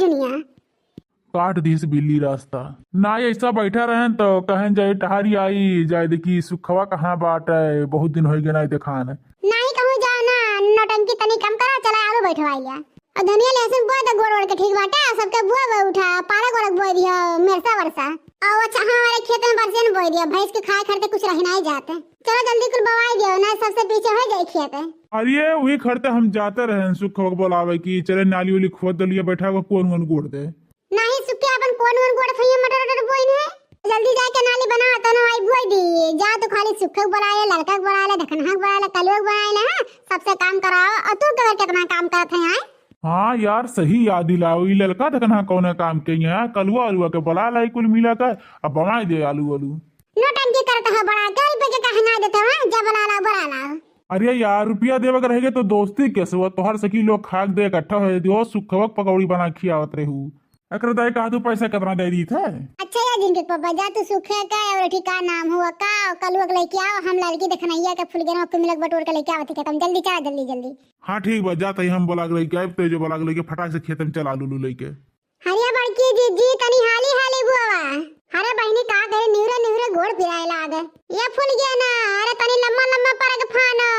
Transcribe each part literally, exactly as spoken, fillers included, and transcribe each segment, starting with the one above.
दुनिया। काट दिस बिल्ली रास्ता। नाई ऐसा बैठा रहन तो कहन जाए टहरी आई जाए, देखी सुखवा कहाँ बाटे, बहुत दिन होइ गए नाई देखान। नाई कहूँ जाओ ना, नौटंकी तनी कम करो, चला आलू बैठवाई लिया। और धनिया लहसुन बोए तो गोड़ ओड़ के ठीक बाटे, सबके बोए बोए उठा, पालक वालक बोए दियो, मेरसा वरसा। और अच्छा, हमारे खेत में बरसे न बोए दियो, भैंस के खाए खरते कुछ रह नहीं जाते। चलो जल्दी कुल बवाई दियो ना, सबसे पीछे हो जाए खेत। अरे वही खरते हम जाते रहे सुखवा के बोलावे की, चले नाली उली खोद दलिया, बैठा हुआ कोन वन गोड़ दे। नहीं सुखे अपन कोन वन गोड़ फैया मटर वटर बोइन है, जल्दी जाके नाली बना तनो आई बोए दी। जा तू खाली सुखे के बोला ले, ललका के बोला ले, धकनहा के बोला ले, कलुआ के बोला ले, हाँ? सबसे काम कराओ। और तू केवल कितना काम करत है आए? हाँ यार, सही याद दिलाओ, ई ललका धकनहा कौने काम के यहाँ, कलुआ अलुआ के बोला लाई कुल मिला कर, अब बनाई दे आलू वालू। नौटंकी करत हो बड़ा, कल पे के कहना देते हो, जब बोला ला, बोला ला। अरे यार, रुपया देवे के रहेगे तो दोस्ती कैसे हुआ? तोहर सखी लोग खाक दे इकट्ठा हो जाती हो, सुखवक पकौड़ी बना खियावत रहू। एकरे दाई कहा तू पैसा कितना दे दी थे? अच्छा यार, जिनके पापा जा तू सुखे का और ठीक का नाम हुआ का, कलुआ के लेके आओ, हम लड़की देखनैया के फुलगेना को मिलक बटोर के लेके आवत है, तुम जल्दी चला, जल्दी जल्दी। हाँ ठीक बा, जा तई हम बोला के लेके आइब, तेजो बोला के लेके फटाक से खेत में चला लूलू लेके। अरे बड़की जीजी, तनी हाली हाली बुआवा। अरे बहिनी, का करे, निहुरे निहुरे गोड़ पिराए लाग। ये फुलगेना, अरे तनी लम्बा लम्बा परग फानो।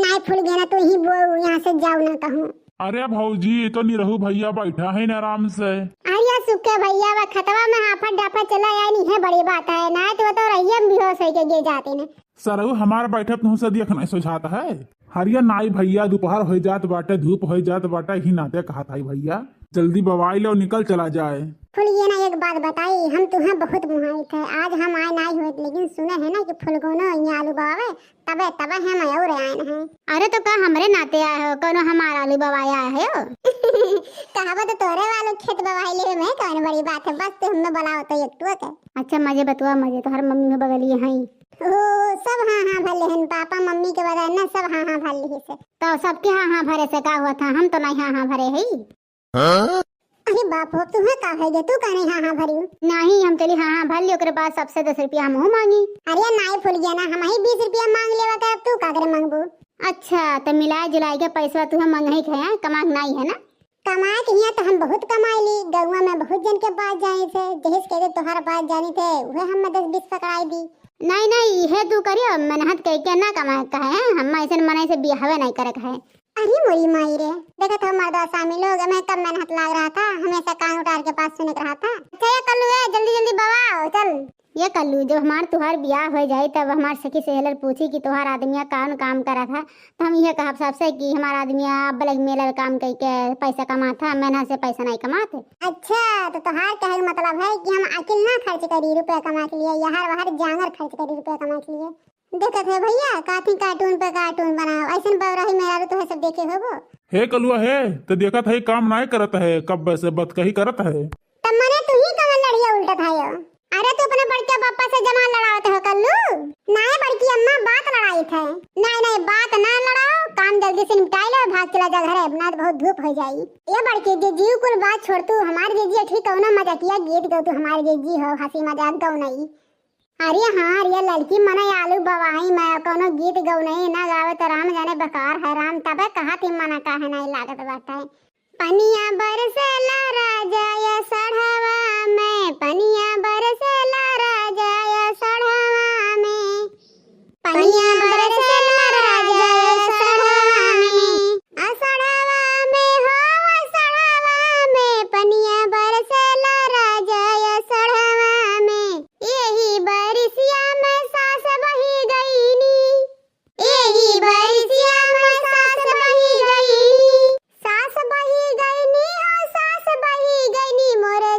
नाई फुलगेना, तू ही बोऊ, यहाँ से जाऊ ना कहूँ। अरे भौजी, ये तो निरहू भैया बैठा है ना आराम से। अरे सुखे भैया, वह खतवा में हाफत डाफत चला आए नहीं है, बड़ी बात है ना, तो वो तो रहिए में बेहोश होके गिर जाते ने। सरऊ हमार बैठब तुहसे देख नहीं सोझात है। हरिया नाई भैया, दोपहर होइ जात बाटे, धूप होइ जात बाटे, ही नाते कहत हई भैया, जल्दी बवाई लो, निकल चला जाए। फुलगेना एक बात बताई, हम तुहें बहुत मुहाइत है, आज हम आए नाई होत, लेकिन सुने है ना कि फुलगेनो यहाँ आलू बवावे, तबे तबे हम और आए हैं। अरे तो का हमरे नाते आए हो, कोनो हमार आलू बवाए आए हो? कहबो तो तोरे वालू खेत बवाई लेवे में कौन बड़ी बात है, बस तू हमें बुलाओ तो एक टुआ के। अच्छा मजे बतुआ मजे, तोहर मम्मी हो बगलिए हैं। ओ, सब हाँ हाँ भर लेहन, पापा मम्मी के बगैर ना सब हाँ हाँ भर लिहे से। तो सबके हाँ हाँ भरे से का हुआ था, हम तो नहीं हाँ हाँ भरे हई। अरे बाप हो, तुम्हें का है जे तू का नहीं हाँ हाँ भरी? नहीं, हम चली हाँ हाँ भर ली, ओकरे बाद सबसे दस रुपया हमहू मांगी। अरे नाई फुलगेना, हम ही बीस रुपया मांग लेवा कर, तू का करे मांगबू? अच्छा, तो मिलाए जुलाए के पैसा तू हम मांगही के है, कमा के नाई है ना? कमाए के हियाँ तो हम बहुत कमाए ली, गौवा में बहुत जन के बात जानी थे, जहिस कह दे तोहार बात जानी थे, उहे हम दस बीस पकड़ाई दी। नहीं, नहीं, इहे तू करियो, मेहनत कइके ना कमाए के है, हम ऐसन मनई से बियाहवे नहीं करे के है। अरे मोरी माई रे, देखत हो मर्दा स्वामी लोग, मैं कब मेहनत लाग रहा था, हमेशा कान उतार के बात सुने के रहा था। अच्छा ये कल्लू है, जल्दी जल्दी बवाओ, चल। ये कल्लू, जब हमार तुहार बियाह हो जाई, तब हमार सखी सहेलर पूछी कि तुहार आदमिया कौन काम करा था, तो हम ये कहब सबसे कि हमार आदमिया अब लग मेलर काम कइके पैसा कमात है, मेहनत से पैसा नहीं कमात। अच्छा, तो तुहार कहे के मतलब है कि हम अकिल ना खर्च करी रुपया कमा के लिए, यहार वहार जांगर खर्च करी रुपया कमा के लिए। देखत है भैया, काथी cartoon पे cartoon बनाओ, ऐसन बौराही मेहरारू तो है सब देखे होबो। हे कलुआ हे, तो देखत है काम नाय करत है, कब से बतकही करत है। तब मने तू ही कमल लड़िया उल्टत है यो। अरे तू अपने बड़के बापा से जमा लड़ावत हो कल्लू। नाय बड़की अम्मा, बात लड़ाई थे। नाय नाय, बात ना लड़ाओ, काम जल्दी से निपटाई लो, भाग चला जा घरे, ना तो बहुत धूप हो जाई। ये बड़की जीजी, कुल बात छोड़ तू, हमार जीजी ठीक कौनो मजाकिया गीत गौ तू, हमार जीजी हो, हंसी मजाक गौ नहीं। अरे हाँ, अरे लड़की मने आलू बवाई में कौनो गीत गौ नहीं ना गावे तो राम जाने बेकार है राम, तबे कहा थी मना काहे नहीं लागत बाटे। पनिया बरसेला राजा या सढ़वा में, पनिया बरसेला राजा या सढ़वा में। पनिया बरसेला राजा या सढ़वा में, असढ़वा में हो, असढ़वा में। पनिया बरसेला राजा या सढ़वा में, यही बरिसिया में सास बही गईनी। एही बरिसिया में सास बही गईनी, सास बही गईनी हो, सास बही गईनी, मोरे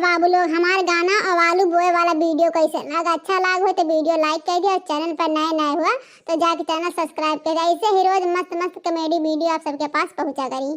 बाबू लोग, हमार गाना और आलू बोए वाला video कैसे लाग? अच्छा लाग हो तो video like कर दिया और channel पर नए नए हुआ तो जाके channel subscribe कर दिया। ऐसे ही रोज मस्त मस्त comedy video आप सबके पास पहुँचा करी।